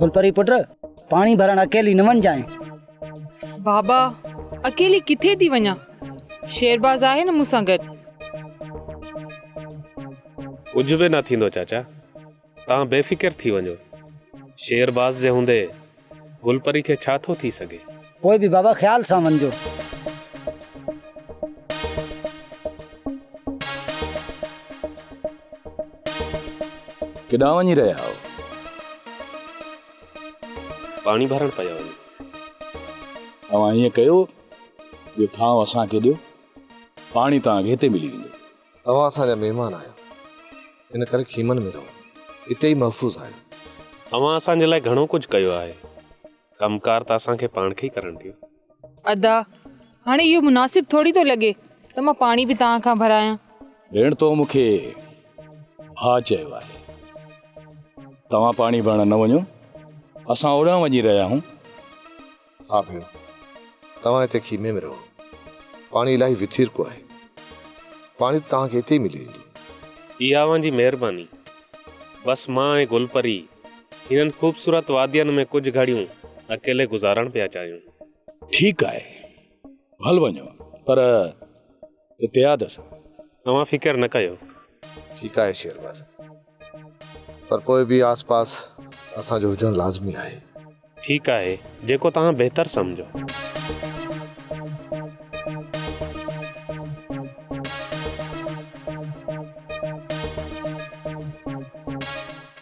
گلپري پٽ، پاڻي ڀرڻ اڪيلي نه وڃجانء. بابا، اڪيلي ڪٿي ٿي وڃان؟ شيرباز آهي نه مون سان گڏ. ڪجهه به نه ٿيندو چاچا، توهان بي فڪر ٿي وڃو. شيرباز جي هوندي گلپري کي ڇا ٿو ٿي سگهي؟ پوء به بابا خيال سان وڃجو. ڪيڏانهن وڃي رهيا آهيو؟ پاڻي ڀرڻ پيا وڃون. اوهان ائين ڪيو جو ٿانو اسان کي ڏيو، پاڻي توهان کي هتي ملي ويندو. اوهان اسان جا مهمان آهيو، ان ڪري خيمن ۾ رهو، اتي ئي محفوظ آهيو. اوهان اسان جي لاء گهڻو ڪجهه ڪيو آهي، ڪم ڪار ته اسان کي پاڻ کي ئي ڪرڻ ڏيو. ادا، هاڻي اهو مناسب ٿوري ٿو لڳي ته مان پاڻي به توهان کان ڀرايان. ڀيڻ تو مون کي ڀاء چيو آهي. توهان پاڻي ڀرڻ نه وڃو، اسان اوڏانهن وڃي رهيا آهيون. ها ڀيڻ، توهان هتي خيمي ۾ رهو. پاڻي الاهي وٿيرڪو آهي. پاڻي ته توهان کي هتي ئي ملي ويندو. اها اوهان جي مهرباني. بس مان ۽ گل پري هنن خوبصورت وادين ۾ ڪجهه گهڙيون اڪيلي گذارڻ پيا چاهيون. ٺيڪ آهي، ڀل وڃو، پر احتياط سان. اوهان فڪر نه ڪيو. ٺيڪ آهي شيرباز، پر پوء به آس پاس اسان جو هجڻ لازمي آهي. ٺيڪ آهي، جيڪو توهان بهتر سمجهو.